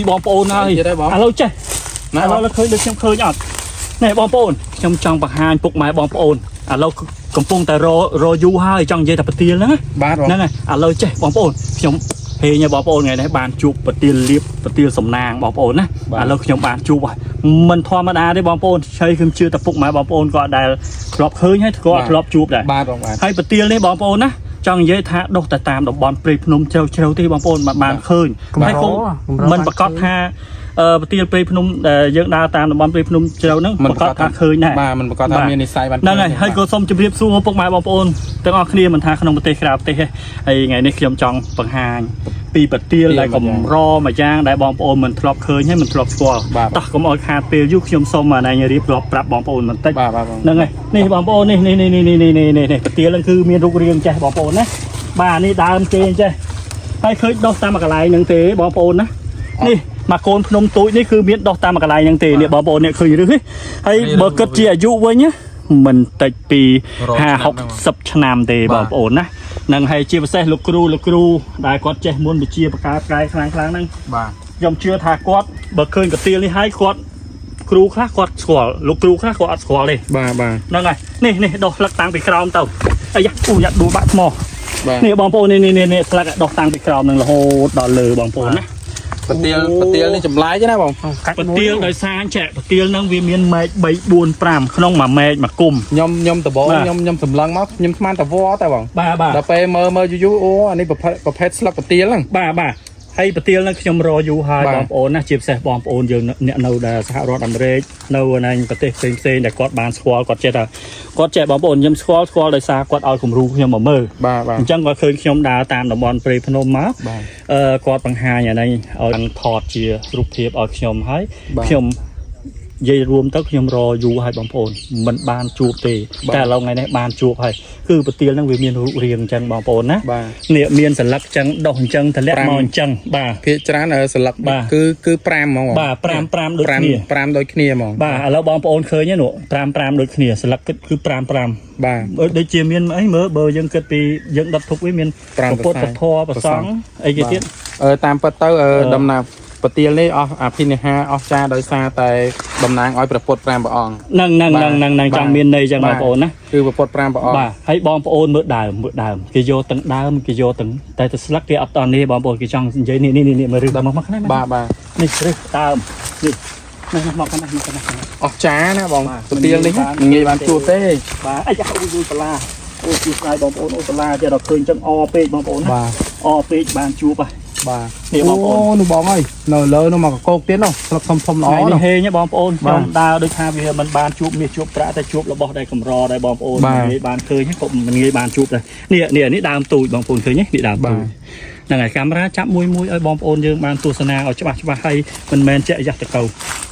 បងប្អូនហើយ ទៀតហើយបង ឥឡូវចេះ ណា ឥឡូវឃើញដូចខ្ញុំឃើញអត់នេះបងប្អូនខ្ញុំចង់បង្ហាញពុកម៉ែបងប្អូនឥឡូវកំពុងតែររយូរហើយចង់និយាយថាប្រទៀលហ្នឹងណា បាទបង ហ្នឹងហើយឥឡូវចេះបងប្អូនខ្ញុំហេញបងប្អូនថ្ងៃនេះបានជួបប្រទៀលលៀបប្រទៀលសំណាងបងប្អូនណាឥឡូវខ្ញុំបានជួបហើយមិនធម្មតាទេបងប្អូនឆៃខ្ញុំជឿតែពុកម៉ែបងប្អូនក៏ដែលធ្លាប់ឃើញហើយក៏ធ្លាប់ជួបដែរ បាទបងបាទ ហើយប្រទៀលនេះបងប្អូនណាចង់និយាយថាដុះតែតាមតំបន់ព្រៃភ្នំជ្រៅជ្រៅទេបងប្អូនមិនបានឃើញ កម្រ ហើយក៏ កម្រ មិនប្រកាសថាអឺប្រទៀលព្រៃភ្នំដែលយើងដើរតាមតំបន់ព្រៃភ្នំជ្រៅហ្នឹងប្រកាសថាឃើញដែរ បាទមិនប្រកាសថាមាននិស័យបាន ហ្នឹងហើយហើយក៏សូមជម្រាបសួរពុកម៉ែបងប្អូនទាំងអស់គ្នាមិនថាក្នុងប្រទេសក្រៅប្រទេសទេហើយថ្ងៃនេះខ្ញុំចង់បង្ហាញពីប្រទៀលដែលកម្រមួយយ៉ាងដែលបងប្អូនមិនធ្លាប់ឃើញហើយមិនធ្លាប់ស្គាល់តោះកុំឲ្យខាតពេលយូរខ្ញុំសូមអាណែរៀបរាប់ប្រាប់បងប្អូនបន្តិច បាទបាទបង ហ្នឹងហើយនេះបងប្អូននេះនេះនេះនេះនេះនេះនេះនេះប្រទៀលហ្នឹងគឺមានរូបរាងចេះបងប្អូនណាបាទនេះដើមគេចេះហើយឃើញដុះតាមកន្លែងហ្នឹងទេបងប្អូនណានេះមកកូនភ្នំទូចនេះគឺមានដុះតាមកន្លែងហ្នឹងទេនេះបងប្អូននេះឃើញឬទេហើយបើគិតជាអាយុវិញណាមិនតិចពី50 60ឆ្នាំទេបងប្អូនណានឹងហើយជាពិសេសលោកគ្រូលោកគ្រូដែលគាត់ចេះមុនវិជាបកាផ្កាយខ្លាំងខ្លាំងហ្នឹង បាទ ខ្ញុំជឿថាគាត់បើឃើញកាទៀលនេះហើយគាត់គ្រូខ្លះគាត់ស្គាល់លោកគ្រូខ្លះគាត់អត់ស្គាល់ទេ បាទបាទ ហ្នឹងហើយនេះនេះដោះស្លឹកតាំងពីក្រោមទៅអាយ៉ាអូយ៉ាដួលបាក់ថ្ម បាទ នេះបងប្អូននេះនេះនេះស្លឹកដោះតាំងពីក្រោមនឹងរហូតដល់លើបងប្អូនណា ប្រទៀលប្រទៀលនេះចម្លែកណាបង កាច់ ប្រទៀលដោយសារចែកប្រទៀលហ្នឹងវាមានមែក3 4 5ក្នុងមួយមែកមួយគុំ ខ្ញុំខ្ញុំដបង បាទ ខ្ញុំខ្ញុំសម្លឹងមកខ្ញុំស្មានតែវ៉តែបង បាទបាទ ដល់ពេលមើលមើលយូរយូរអូអានេះប្រភេទប្រភេទស្លឹកប្រទៀលហ្នឹង បាទបាទហើយប្រទៀលហ្នឹងខ្ញុំរយូរហើយ បាទ បងប្អូនណាជាពិសេសបងប្អូនយើងអ្នកនៅដែលសហរដ្ឋអាមេរិកនៅនៅប្រទេសផ្សេងផ្សេងៗដែលគាត់បានស្គាល់គាត់ចេះថាគាត់ចេះបងប្អូនខ្ញុំស្គាល់ស្គាល់ដោយសារគាត់ឲ្យគំរូខ្ញុំមកមើល បាទបាទ អញ្ចឹងគាត់ឃើញខ្ញុំដើរតាមតំបន់ព្រៃភ្នំមក បាទ អឺគាត់បង្ហាញអានេះឲ្យបានថតជារូបភាពឲ្យខ្ញុំហើយ បាទ ខ្ញុំនិយាយរួមទៅខ្ញុំរយូរហើយបងប្អូនមិនបានជួបទេ បាទ តែឥឡូវថ្ងៃនេះបានជួបហើយគឺប្រទៀលហ្នឹងវាមានរូបរាងអញ្ចឹងបងប្អូនណា បាទ នេះមានសន្លឹកអញ្ចឹងដុះអញ្ចឹងតម្លាក់ ប្រាំ មកអញ្ចឹងបាទ ភាគច្រើនស្លឹក បាទ គឺគឺ5ហ្មងបង បាទ5 5ដូចគ្នា 5ដូចគ្នាហ្មង បាទឥឡូវបងប្អូនឃើញទេនោះ5 5ដូចគ្នាសន្លឹកគិតគឺ5 5 បាទ ដូចជាមានអីមើលបើយើងគិតពីយើងដុតធុកវាមាន ប្រាំ ពុទ្ធពធប្រសង់អីគេទៀត អឺតាមពិតទៅអឺ អឺ ដំណាប់ប្រទៀលនេះអស់អភិនិហាអស់ចាដោយសារតែតំណាងឲ្យព្រះពុទ្ធ5ព្រះអង្គ ហ្នឹងហ្នឹង បាទ ហ្នឹងហ្នឹងហ្នឹង បាទ ចង់មានន័យចឹង បាទ បងប្អូនណា គឺព្រះពុទ្ធ5ព្រះអង្គ បាទហើយបងប្អូនមើលដើមមើលដើមគេយកទាំងដើមគេយកទាំងតែទៅស្លឹកគេអត់តនេះបងប្អូនគេចង់និយាយនេះនេះនេះមើលរឹសមកមកខាងនេះ បាទបាទ នេះរឹសដើមនេះនេះមកខាងនេះមកខាងនេះ អស់ចាណាបង បាទ ប្រទៀលនេះ បាន មិនងាយបានជួបទេ បាទអាយ៉ាអូយយបន្លាអូយជួយស្ដាយបងប្អូនអូបន្លាចេះដល់ឃើញចឹងអពេកបងប្អូនណា បាទ អពេកបានជួបហ่ะ បាទ នេះបងប្អូន នោះបងអើយនៅលើនោះមកកកោកទៀតនោះស្លឹកធំធំល្អ ថ្ងៃនេះ នោះ ហេងហ៎បងប្អូន បាទ ខ្ញុំដើរដូចថាវាមិនបានជួបមាសជួបប្រាក់តែជួបរបស់ដែលកម្រដែរបងប្អូន បាទ មិនងាយបានឃើញក៏មិនងាយបានជួបដែរនេះនេះនេះដើមទូចបងប្អូនឃើញទេនេះដើមទូច បាទ ហ្នឹងហើយកាមេរ៉ាចាប់មួយមួយឲ្យបងប្អូនយើងបានទស្សនាឲ្យច្បាស់ច្បាស់ហើយមិនមែនចេះយ៉ាស់តកៅ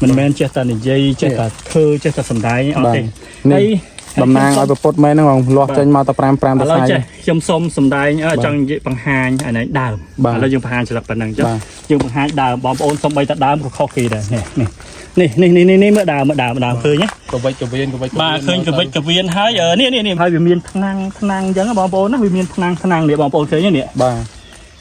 មិនមែនចេះតែនិយាយចេះតែធ្វើចេះតែសំដែងអត់ទេ នេះ ហើយ តំណាងឲ្យព្រះពុទ្ធមែនហ្នឹងបងលាស់ចេញមកតែ5 5 ឥ ទៅស្អែក ឡូវចេះខ្ញុំសូមសំដែងអឺ បាទ ចង់និយាយបង្ហាញអានេះដើម បាទ ឥឡូវយើងបង្ហាញស្លឹកប៉ុណ្ណឹងចុះ បាទ យើងបង្ហាញដើមបងប្អូនសំបីតែដើមក៏ខុសគេដែរនេះនេះនេះនេះនេះនេះមើលដើមមើលដើមដើមឃើញទេ កវិចកវៀនកវិច បាទឃើញកវិចកវៀនហើយអឺនេះនេះនេះហើយវាមានថ្នាំងថ្នាំងអញ្ចឹងបងប្អូនណាវាមានថ្នាំងថ្នាំងនេះបងប្អូនឃើញទេនេះ បាទ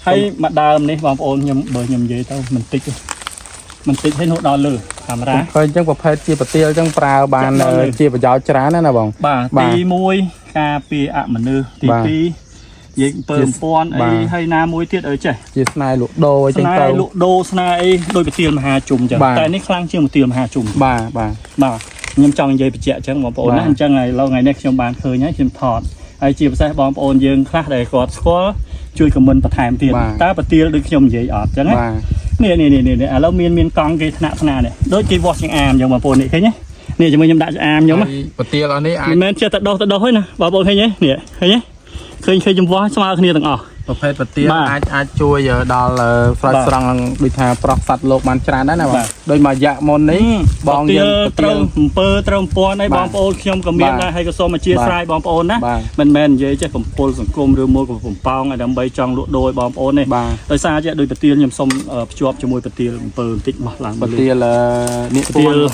ហើយមកដើមនេះបងប្អូនខ្ញុំបើខ្ញុំនិយាយទៅមិនតិចទេមិនតិចហើយនោះដល់លើកាមេរ៉ា ឃើញអញ្ចឹងប្រភេទជាប្រទៀលអញ្ចឹងប្រើបាន ចាក់ដល់លើ ជាប្រយោជន៍ច្រើនណាស់ណាបង បាទ បាទ ទី1ការពារអមនុស្សទី បាទ 2យើងពើមពាន់អី បាទ ហើយណាមួយទៀតអីចេះ ជាស្នេហ៍លក់ដូរអីចឹ ស្ ងទៅ នេហ៍លក់ដូរស្នេហ៍អីដោយប្រទៀលមហាជុំចឹង បាទ តែនេះខ្លាំងជាងប្រទៀលមហាជុំ បាទបាទ បាទខ្ញុំចង់និយាយបញ្ជាក់ចឹងបងប្អូន បាទ ណាអញ្ចឹងហើយឡូវថ្ងៃនេះខ្ញុំបានឃើញហើយខ្ញុំថតហើយជាពិសេសបងប្អូនយើងខ្លះដែលគាត់ស្គាល់ជួយខមមិនបន្ថែមទៀត បាទ តើប្រទៀលដូចខ្ញុំនិយាយអត់ចឹងណា បាទ នេះនេះនេះនេះឥឡូវមានមានកង់គេថ្នាក់ថ្នាក់នេះដូចគេវាស់ចង្អាមចឹងបងប្អូននេះឃើញទេនេះជាមួយខ្ញុំដាក់ចង្អាមខ្ញុំណា ហើយប្រទៀលអស់នេះអាច មិនមែនចេះតែដោះទៅដោះទេណាបងប្អូនឃើញទេនេះឃើញទេឃើញឃើញចំវាស់ស្មើគ្នាទាំងអស់ ប្រភេទប្រទៀល បាទ អាចអាចជួយដល់ស្រោច បាទ ស្រង់ដូចថាប្រោះសត្វលោកបានច្រើនដែរណាបង បាទ ដូចមួយរយៈមុននេះបង ទៀ យើង ល ប្រទៀល ត្រូវអំពើត្រូវអំពាន់អី បាទ បងប្អូនខ្ញុំក៏មាន បាទ ដែរហើយក៏សូមអធិស្ឋានបងប្អូនណា បាទ មិនមែននិយាយចេះកំពុលសង្គមឬមួយក៏បំប៉ោងឲ្យដើម្បីចង់លក់ដូរឲ្យបងប្អូនទេ បាទ ដោយសារចេះដូចប្រទៀលខ្ញុំសូមភ្ជាប់ជាមួយប្រទៀលអំពើបន្តិចមកឡើង ប្រទៀលនេះ ប្រទៀល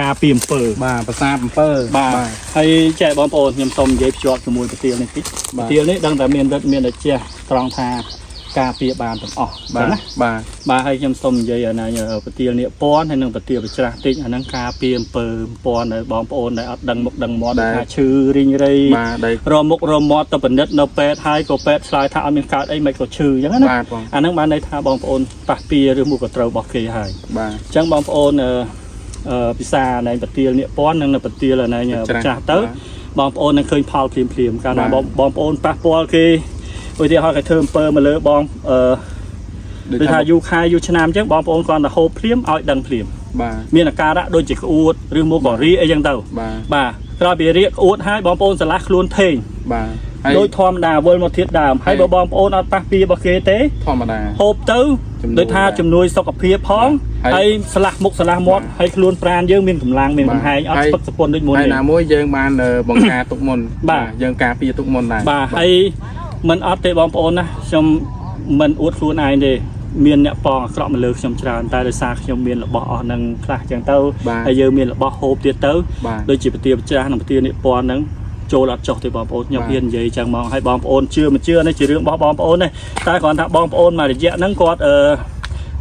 ការពីអំពើ បាទភាសាអំពើ បាទហើយចេះបងប្អូនខ្ញុំសូមនិយាយភ្ជាប់ជាមួយប្រទៀលនេះតិច បាទ ប្រទៀលនេះដឹងតែមានរិទ្ធមានតែចេះត្រង់ថា ការពារបានទាំងអស់ បាទ ចឹងណា បាទ បាទហើយខ្ញុំសូមនិយាយអាណាប្រទាលនាគពណ៌ហើយនិងប្រទាលប្រច្រាស់តិចអាហ្នឹងការពារអំពើពណ៌ដែលបងប្អូនដែលអត់ដឹងមុខដឹងមាត់ថាឈឺរីងរៃ បាទដែល រមុខរមាត់ទៅពិនិត្យនៅពេទ្យហើយក៏ពេទ្យឆ្លើយថាអត់មានកើតអីមិនក៏ឈឺអញ្ចឹងណា បាទបង អាហ្នឹងបានន័យថាបងប្អូនប៉ះពាឬមួយក៏ត្រូវរបស់គេហើយ បាទ អញ្ចឹងបងប្អូនអឺអឺពិសានៃប្រទាលនាគពណ៌និងនៅប្រទាលនៃប្រច្រាស់ទៅ បងប្អូននឹងឃើញផលភ្លាមភ្លាមៗកាលណាបងបងប្អូនប៉ះពាល់គេឧទាហរណ៍គេធ្វើអំពើមកលើបងអឺដូចថាយូរខែយូរឆ្នាំអញ្ចឹងបងប្អូនគ្រាន់តែហូបភ្លាមឲ្យដឹងភ្លាម បាទ មានអាការៈដូចជាក្អួតឬមកក៏រាកអីចឹងទៅ បាទ បាទក្រោយពីរាកក្អួតហើយបងប្អូនស្រឡះខ្លួនថេង បាទហើយ ដូចធម្មតាវិលមកធាតដើមហើយបើបងប្អូនអត់ប៉ះពីរបស់គេទេ ធម្មតា ហូបទៅ ជំនួយ ដូចថាជំនួយសុខភាពផង ហើយ ហើយស្លាស់មុខស្លាស់មាត់ បាទ ហើយខ្លួនប្រាណយើងមានកម្លាំងមាន បាទ កំហែងអត់ ហើយ ស្ពឹកសពុនដូចមុន ហើយ ទេ ណាមួយយើងបានបង្ការទុកមុន បាទ យើងការពារទុកមុនដែរ បាទហើយមិនអត់ទេបងប្អូនណាខ្ញុំមិនអួតខ្លួនឯងទេមានអ្នកប៉ងអាក្រក់មកលើខ្ញុំច្រើនតែដោយសារខ្ញុំមានរបស់អស់នឹងខ្លះចឹងទៅ បាទ ហើយយើងមានរបស់ហូបទៀតទៅ បាទ ដូចជាពទាប្រច្រាស់និងពទានិពន្ធហ្នឹងចូលអត់ចុះទេបងប្អូនខ្ញុំ បាទ ហ៊ាននិយាយចឹងហ្មងហើយបងប្អូនជឿមិនជឿនេះជារឿងរបស់បងប្អូនទេតែគ្រាន់ថាបងប្អូនមួយរយៈហ្នឹងគាត់អឺ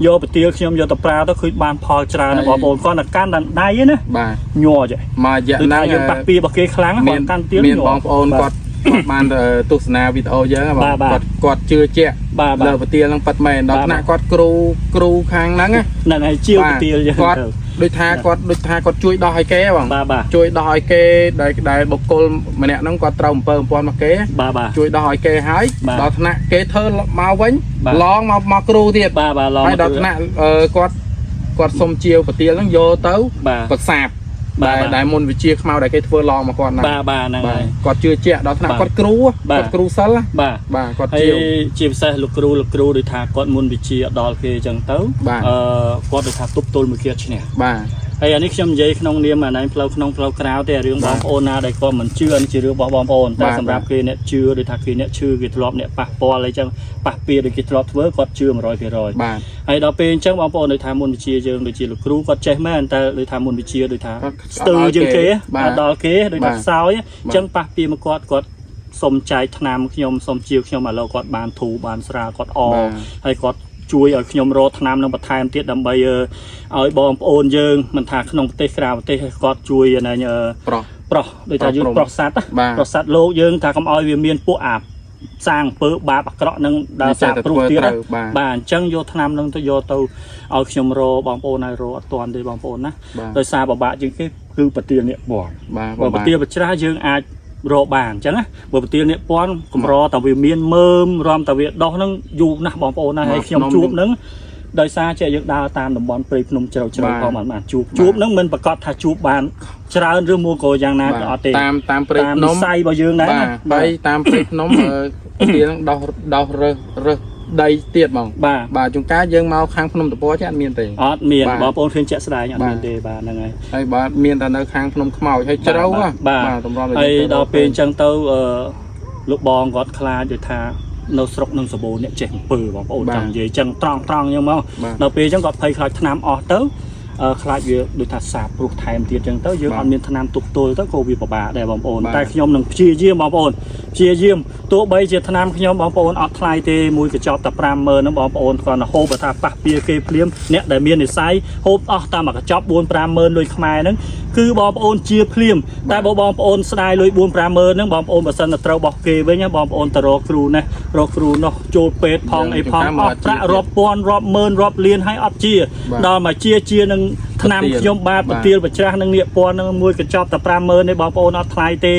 យកពទាខ្ញុំយកទៅប្រើទៅឃើញបានផលច្រើនណាស់បងប្អូនគាត់តែកាន់ដល់ដៃឯណា បាទ ញ័រចេះ មួយរយៈ ដូច ហ្នឹង ថាយើងប៉ះពីរបស់គេខ្លាំង មាន គាត់កាន់ទៀលញ័រ មានបងប្អូន បាទ គាត់គាត់បានទស្សនាវីដេអូយើងហ៎បង បាទបាទ គាត់គាត់ជឿជាក់ បាទបាទ លើប្រទាលហ្នឹងប៉ិតមែនដល់ បាទ ថ្នាក់គាត់គ្រូគ្រូខាងហ្នឹងណា ហ្នឹងហើយជាវ បាទ ពទាលយើង គាត់ ទៅ ដូចថាគាត់ដូចថាគាត់ជួយដោះឲ្យគេហ៎បង បាទបាទ ជួយដោះឲ្យគេដែលដែលបុគ្គលម្នាក់ហ្នឹងគាត់ត្រូវអំពើអំព័ន្ធមកគេ បាទបាទ ជួយដោះឲ្យគេហើយ បាទ ដល់ថ្នាក់គេធ្វើមកវិញ បាទ ឡងមកមកគ្រូទៀត បាទបាទឡង ហើយដល់ថ្នាក់គាត់គាត់សុំជាវប្រទាលហ្នឹងយកទៅ បាទ ប្រសាប បាទ ដែលដែលមុនវិជាខ្មៅដែលគេធ្វើឡងមកគាត់ហ្នឹង បាទបាទហ្នឹង បាទ ហើយ គាត់ជឿជាក់ដល់ថ្នាក់ បាទ គាត់គ្រូ បាទ គាត់គ្រូសិលណា បាទ បាទគាត់ ហើយ ជាវ ជាពិសេសលោកគ្រូលោកគ្រូដូចថាគាត់មុនវិជាដល់គេអញ្ចឹងទៅ បាទ អឺគាត់ដូចថាទប់ទល់មួយគេអត់ឈ្នះ បាទ ហើយអានេះខ្ញុំនិយាយក្នុងនាមអានេះផ្លូវក្នុងផ្លូវក្រៅទេរឿងបងប្អូនណាដែលគាត់មិនជឿអានេះជារឿងរបស់បងប្អូនតែ បាទ សម្រាប់គេអ្នកជឿដូចថាគេអ្នកឈឺគេធ្លាប់អ្នកប៉ះពាល់អីចឹងប៉ះពាដូចគេធ្លាប់ធ្វើគាត់ជឿ100% បាទ ហើយដល់ពេលអញ្ចឹងបងប្អូនដូចថាមុនវិជាយើងដូចជាលោកគ្រូគាត់ចេះមែនតែដូចថាមុនវិជាដូចថា គាត់ ស្ទើរជាងគេ បាទ អត់ដល់គេដូចថា បាទ ខ្សោយអញ្ចឹងប៉ះពីមកគាត់គាត់សុំចែកថ្នាំខ្ញុំសុំជាវខ្ញុំឥឡូវគាត់បានធូរបានស្រាលគាត់អ បាទ ហើយគាត់ជួយឲ្យខ្ញុំរកថ្នាំនឹងបន្ថែមទៀតដើម្បីឲ្យបងប្អូនយើងមិនថាក្នុងប្រទេសក្រៅប្រទេសគាត់ជួយអានេះ ប្រុស ប្រុសដូចថាយើង ប្រុស ប្រុសសត្វណា បាទ ប្រុសសត្វលោកយើងថាកុំឲ្យវាមានពួកអាសាងអំពើបាបអាក្រក់នឹងដើរសាបព្រោះទៀតណា ត្រូវបាទ បាទអញ្ចឹងយកថ្នាំនឹងទៅយកទៅឲ្យខ្ញុំរកបងប្អូនឲ្យរកអត់ទាន់ទេបងប្អូនណា បាទ ដោយសារពិបាកជាងគេគឺប្រទាលនាគពណ៌ បាទ បើប្រទាលប្រច្រាស់យើងអាចរកបានអញ្ចឹងណាបើប្រទាលនាគពណ៌កម្រតែវាមានមើមរំតែវាដោះហ្នឹងយូរណាស់បងប្អូនណាហើយខ្ញុំជួបហ្នឹងដោយសារជាយើងដើរតាមតំបន់ព្រៃភ្នំជ្រៅជ្រៅផងបានបានជួបជួបហ្នឹងមិនប្រកាសថាជួបបានច្រើនឬមួយក៏យ៉ាងណាក៏អត់ទេ តាមតាមព្រៃ តាម ភ្នំ និស័យរបស់យើងដែរ បាទ ណា ហើយតាមព្រៃភ្នំប្រទាលហ្នឹងដោះដោះរើសរើសដីទៀតហ្មង បាទ បាទជួនកាលយើងមកខាងភ្នំតពចេះអត់មានទេ អត់មាន បាទ បងប្អូនឃើញជាក់ស្ដែងអត់ បាទ មានទេបាទហ្នឹងហើយ ហើយបាទមានតែនៅខាងភ្នំខ្មោចហើយជ្រៅ បាទ ហ៎ បាទ តម្រាំ ហើយដល់ពេលអញ្ចឹងទៅអឺលោកបងគាត់ខ្លាចដូចថានៅស្រុកនឹងសបូរអ្នកចេះអំពើបងប្អូនចង់និយាយអញ្ចឹងត្រង់ត្រង់អញ្ចឹងមក បាទ ដល់ពេលអញ្ចឹងគាត់ភ័យខ្លាចថ្នាំអស់ទៅខ្លាចវាដូចថាសាបព្រោះថែមទៀតអញ្ចឹងទៅយើង បាទ អត់មានថ្នាំទប់ទល់ទៅក៏វាពិបាកដែរបងប្អូន បាទ តែខ្ញុំនឹងព្យាយាមបងប្អូនព្យាយាមទោះបីជាថ្នាំខ្ញុំបងប្អូនអត់ថ្លៃទេមួយកញ្ចប់តែ50000ហ្នឹងបងប្អូនគាត់ទៅហូបបើថាប៉ះពៀគេភ្លាមអ្នកដែលមាននិស័យហូបអស់តាមមួយកញ្ចប់4 50000លុយខ្មែរហ្នឹងគឺបងប្អូនជាភ្លាមតែបើបងប្អូនស្ដាយលុយ4 50000ហ្នឹងបងប្អូនបើសិនតែត្រូវបោះគេវិញណាបងប្អូនទៅរកគ្រូនេះរកគ្រូនោះចូលពេទ្យផងអីផងអស់ប្រាក់រាប់ពាន់រាប់ម៉ឺនរាប់លានហើយអត់ជា បាទ ដល់មកជាជានឹងថ្នាំ ប្រទាល ខ្ញុំបាទ បាទ ប្រទាលប្រច្រាស់នឹងនាគពណ៌នឹងមួយកញ្ចប់តែ50000ទេបងប្អូនអត់ថ្លៃទេ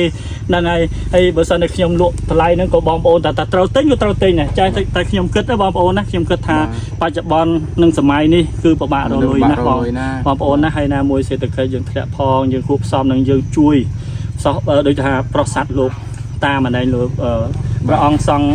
ហ្នឹងហើយហើយបើសិនតែខ្ញុំលក់ថ្លៃហ្នឹងក៏បងប្អូនតែត្រូវទិញក៏ត្រូវទិញដែរចាតែខ្ញុំគិតណាបងប្អូនណាខ្ញុំគិតថាបច្ចុប្បន្ននឹងសម័យនេះគឺពិបាករកលុយណាស់បង បងប្អូនណាហើយណាមួយសេដ្ឋកិច្ចយើងធ្លាក់ផងយើងគួបផ្សំនឹងយើងជួយសោះដូចថាប្រសាទលោកតាមអណែងលោកព្រះអង្គសង្ឃ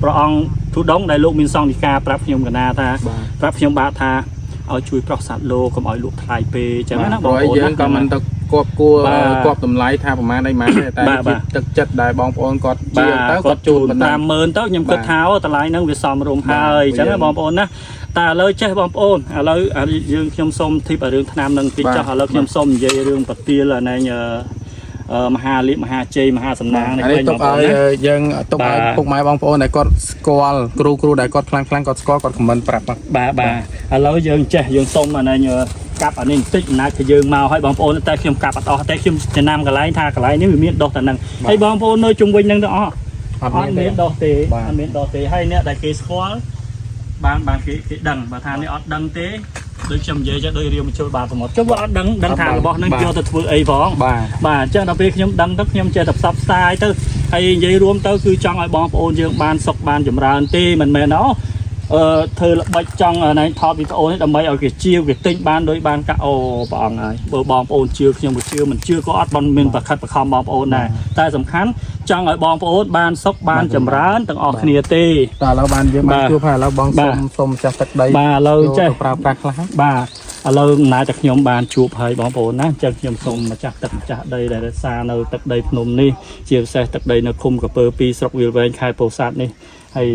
ព្រះអង្គធុដងដែលលោកមានសង្ឃនិកាប្រាប់ខ្ញុំកណាថា បាទ ប្រាប់ខ្ញុំបាទថាឲ្យជួយប្រសាទលោកកុំឲ្យលក់ថ្លៃពេកអញ្ចឹងណាបង ព្រោះ ប្អូន យើង ណា ក៏មិនទៅគប់គួរ បាទ គប់តម្លៃថាប្រហែលអីម៉ានទេតែ បាទបាទ ជាទឹកចិត្តដែលបងប្អូនគាត់ជា បាទ ទៅគាត់ជូនប៉ុណ្ណឹង 50000ទៅខ្ញុំគិតថាអូតម្លៃហ្នឹងវាសមរម្យហើយអញ្ចឹងណាបងប្អូនណាតែឥឡូវចេះបងប្អូនឥឡូវអានេះយើងខ្ញុំសូមធីបឲ្យរឿងថ្នាំនឹងតិច បាទ ចុះឥឡូវខ្ញុំសូមនិយាយរឿងប្រទាលអានេះ មហាលៀបមហាជ័យមហាសំណាងនេះ អានេះ វិញ ទុកឲ្យ បងប្អូនណា យើងទុក បាទ ឲ្យពុកម៉ែបងប្អូនដែលគាត់ស្គាល់គ្រូគ្រូដែលគាត់ខ្លាំងខ្លាំងគាត់ស្គាល់គាត់ខមមិនប្រាប់មក បាទបាទឥឡូវយើងចេះយើងសុំអានេះកាប់អានេះបន្តិចអំណាចគឺយើងមកឲ្យបងប្អូនតែខ្ញុំកាប់អត់អស់តែខ្ញុំចំណាំកន្លែងថាកន្លែងនេះវាមានដុះតែហ្នឹងហើយបងប្អូននៅជុំវិញហ្នឹងទាំងអស់ អត់ អត់ មានទេ មានដុះទេ បាទ អត់មានដុះទេហើយអ្នកដែលគេស្គាល់បានបានគេគេដឹងបើថានេះអត់ដឹងទេដូចខ្ញុំនិយាយចឹងដូចរាមជលបាទសមុទ្រចុះវាអត់ដឹងដឹងថារបស់ហ្នឹងយកទៅធ្វើអីផង បាទ បាទអញ្ចឹងដល់ពេលខ្ញុំដឹងទៅខ្ញុំចេះតែផ្សព្វផ្សាយទៅហើយនិយាយរួមទៅគឺចង់ឲ្យបងប្អូនយើងបានសុខបានចម្រើនទេមិនមែនអអឺធ្វើល្បិចចង់ណែថតវីដេអូនេះដើម្បីឲ្យគេជាវគេទិញបានដោយបានកាក់អូព្រះអង្គហើយបើបងប្អូនជឿខ្ញុំក៏ជឿមិនជឿក៏អត់បានមានប្រខិតប្រខំបងប្អូនដែរតែសំខាន់ចង់ឲ្យបងប្អូនបានសុខបានចម្រើនទាំងអស់គ្នាទេ តែឥឡូវបានយើងបាន បាទ ជួបហើយឥឡូវបង បាទ សុំសុំចាស់ទឹកដី បាទឥឡូវ យក ចេះ ទៅប្រើប្រាស់ខ្លះ បាទឥឡូវអំណាចតែខ្ញុំបានជួបហើយបងប្អូនណាអញ្ចឹងខ្ញុំសូមម្ចាស់ទឹកម្ចាស់ដីដែលរក្សានៅទឹកដីភ្នំនេះជាពិសេសទឹកដីនៅឃុំកពើពីរស្រុកវាលវែងខេត្តពោធិ៍សាត់នេះហើយ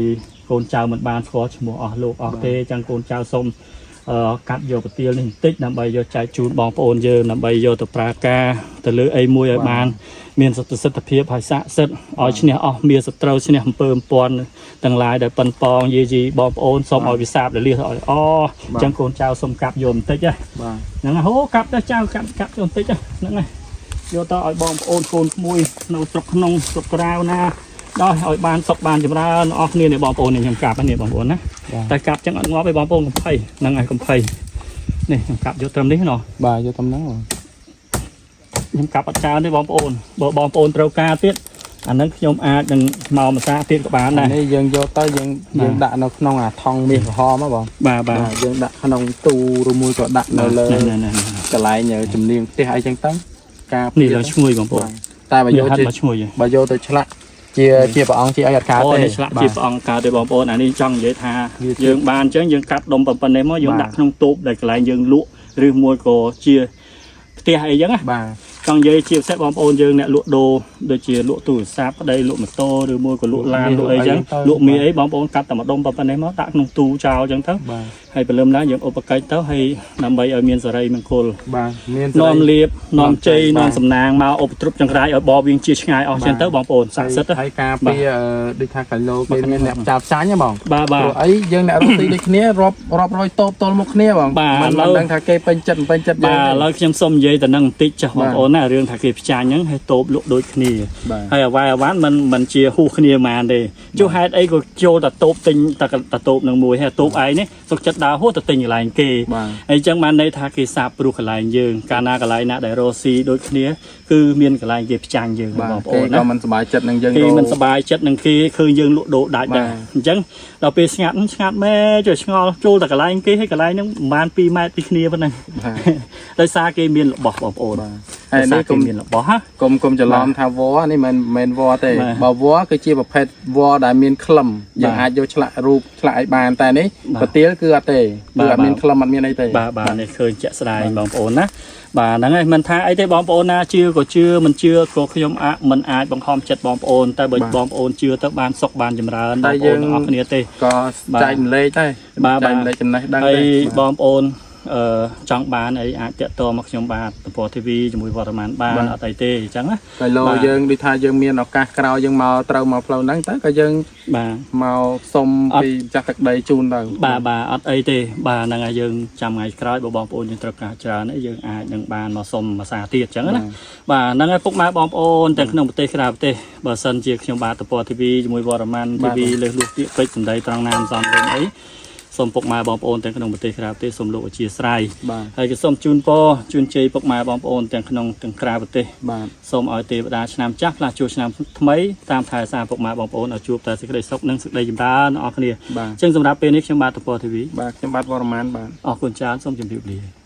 កូនចៅមិនបានស្គាល់ឈ្មោះអស់លោកអស់ទេអញ្ចឹងកូនចៅសូមកាត់យកប្រទាលនេះបន្តិចដើម្បីយកចែកជូនបងប្អូនយើងដើម្បីយកទៅប្រើការទៅលើអីមួយឲ្យបាន មានប្រសិទ្ធភាពហើយស័ក្តិសិទ្ធិឲ្យឈ្នះអស់មានសត្រូវឈ្នះអំពើអំព័ន្ធទាំងឡាយដែលប៉ុនប៉ងយាយីបងប្អូនសូមឲ្យវិសាបរលះឲ្យអអញ្ចឹងកូនចៅសូមកាប់យកបន្តិចណា បាទ ហ្នឹងហើយហូកាប់ទៅចៅកាប់កាប់យកបន្តិចហ្នឹងហើយយកទៅឲ្យបងប្អូនកូនក្មួយនៅស្រុកក្នុងស្រុកក្រៅណាដល់ឲ្យបានសុខបានចម្រើនអស់គ្នានេះបងប្អូននេះខ្ញុំកាប់ហ្នឹងនេះបងប្អូនណាតែកាប់ចឹងអត់ងាប់ទេបងប្អូនកុំភ័យហ្នឹងហើយកុំភ័យនេះខ្ញុំកាប់យកត្រឹមនេះណោះ បាទយកតំណឹងបង ខ្ញុំកាប់អត់ច្រើនទេបងប្អូនបើបងប្អូនត្រូវការទៀតអាហ្នឹងខ្ញុំអាចនឹងមកម្សាទៀតក៏បានដែរ នេះយើងយកទៅយើង បាទ យើងដាក់នៅក្នុងអាថង់មាសក្រហមហ៎បង បាទបាទ បាទយើងដាក់ក្នុងទូឬមួយក៏ដាក់នៅលើ ណែណែ កន្លែងជំនាញផ្ទះអីចឹងទៅការ នេះឡើងឈ្ងុយបងប្អូន បាទតែបើ នេះ យកជា ហាត់មកឈ្ងុយ បើយកទៅឆ្លាក់ជាជាព្រះអង្គជាអីអត់កើត អូ ទេ នេះឆ្លាក់ជា បាទ ព្រះអង្គកើតទេបងប្អូនអានេះចង់និយាយថា វាជា យើងបានអញ្ចឹងយើងកាត់ដុំប៉ុណ្ណេះមកយើង បាទ ដាក់ក្នុងតូបដែលកន្លែងយើងលក់ឬមួយក៏ជាផ្ទះអីចឹងណា បាទ ចង់និយាយជាពិសេសបងប្អូនយើងអ្នកលក់ដូរដូចជាលក់ទូរស័ព្ទប្តីលក់ម៉ូតូឬមួយក៏លក់ឡានលក់អីចឹងលក់មីអីបងប្អូនកាត់តែម្ដុំប៉ុណ្ណេះមកដាក់ក្នុងទូចោលចឹងទៅ បាទ ហើយព្រលឹមឡើងយើងឧបកិច្ចទៅហើយដើម្បីឲ្យមានសេរីមង្គល បាទមាន នាំលៀបនាំជ័យ បាទ នាំសំណាងមកឧបទ្រពចង្រៃឲ្យបបវាងជាឆ្ងាយអស់ចឹងទៅបងប្អូនស័ក្តិសិទ្ធិណា ហើយការពារដូចថាគីឡូគេមានអ្នកចាប់ចាញ់ហ៎បង បាទបាទ ព្រោះអីយើងអ្នករស់ស៊ីដូចគ្នារាប់រាប់រយតូបទល់មុខគ្នាបង បាទ មិន ឥឡូវ មិនដឹងថាគេពេញចិត្តមិនពេញចិត្ត បាទ យើង ឥឡូវខ្ញុំសូមនិយាយទៅនឹងបន្តិចចាស់បងប្អូនណារឿងថាគេផ្ចាញ់ហ្នឹងហើយតូបលក់ដូចគ្នា បាទ ហើយអាវ៉ៃអាវ៉ាន់មិនមិនជាហួសគ្នាហ្មងទេចុះហេតុអីក៏ចូលតែតូបទិញតែតែតូបនឹងមួយហើយតូបឯងនេះសុខចិត្តដើរហួសទៅទិញកន្លែងគេ បាទ អញ្ចឹងបានន័យថាគេសាបព្រោះកន្លែងយើងកាលណាកន្លែងណាដែលរស់ស៊ីដូចគ្នាគឺមានកន្លែងគេផ្ចាញ់យើង បាទ បងប្ គេ អូនណា ក៏មិនសប្បាយចិត្តនឹងយើង គេ រក មិនសប្បាយចិត្តនឹងគេឃើញយើងលក់ដូរដាច់ដែរ បាទ អញ្ចឹងដល់ពេលស្ងាត់ហ្នឹងស្ងាត់មែចុះឆ្ងល់ចូលតែកន្លែងគេហើយកន្លែងហ្នឹងប្រហែល2ម៉ែត្រពីគ្នាប៉ុណ្ណឹង បាទ ដោយសារគេមានរបស់បងប្អូន បាទហើយ ដោយសារ នេះកុំ គេមានរបស់ហ่ะ កុំកុំច្រឡំថាវល្លិនេះមិនមែនវល្លិទេ បាទ បើវល្លិគឺជាប្រភេទវល្លិដែលមានក្លឹមយើង បាទ អាចយកឆ្លាក់រូបឆ្លាក់អីបានតែនេះ បាទ ប្រទាលគឺអត់ទេ បាទ គឺអត់មានក្លឹមអត់មានអីទេ បាទបាទនេះឃើញជាក់ស្ដែងបងប្អូនណាបាទហ្នឹងហើយមិនថាអីទេបងប្អូនណាជឿក៏ជឿមិនជឿក៏ខ្ញុំអាចមិនអាចបង្ខំចិត្តបងប្អូនតែបើបងប្អូនជឿទៅបានសុខបានចម្រើនបងប្អូនទាំងអស់គ្នាទេ ក៏ បាទ ចែកម្លែកដែរ បាទ ចែកម្លែកចំណេះដឹង ហើយ ដែរ បងប្អូនអឺចង់បានអីអាចតាក់ទងមកខ្ញុំបាទទំព័រ TV ជាមួយវត្តមានបានអត់អីទេអញ្ចឹងណា តែលោ បាទ យើងដូចថាយើងមានឱកាសក្រោយយើងមកត្រូវមកផ្លូវហ្នឹងទៅក៏យើង បាទ មកសុំ អត់ ពីម្ចាស់ទឹកដីជូនទៅ បាទបាទអត់អីទេបាទហ្នឹងហើយយើងចាំថ្ងៃក្រោយបើបងប្អូនយើងត្រូវការច្រើនអីយើងអាចនឹងបានមកសុំភាសាទៀតអញ្ចឹងណាបាទហ្នឹងហើយពុកម៉ែបងប្អូនទាំងក្នុងប្រទេសក្រៅប្រទេសបើសិនជាខ្ញុំបាទទំព័រ TV ជាមួយវរ្ម័ន TV លើសលួសពាក្យពេចន៍សម្ដីត្រង់ណាមសំរុំអីសូមពុកម៉ែបងប្អូនទាំងក្នុងប្រទេសក្រៅប្រទេសសូមលោកអធិស្ឋាន បាទ ហើយក៏សូមជូនពរជូនជ័យពុកម៉ែបងប្អូនទាំងក្នុងទាំងក្រៅប្រទេស បាទ សូមឲ្យទេវតាឆ្នាំចាស់ផ្លាស់ជួលឆ្នាំថ្មីតាមថែសារពុកម៉ែបងប្អូនឲ្យជួបតែសេចក្តីសុខនិងសេចក្តីចម្រើនអស់គ្នា បាទ អញ្ចឹងសម្រាប់ពេលនេះខ្ញុំបាទតព TV បាទខ្ញុំបាទវរ្ម័នបាទ អរគុណច្រើនសូមជម្រាបលា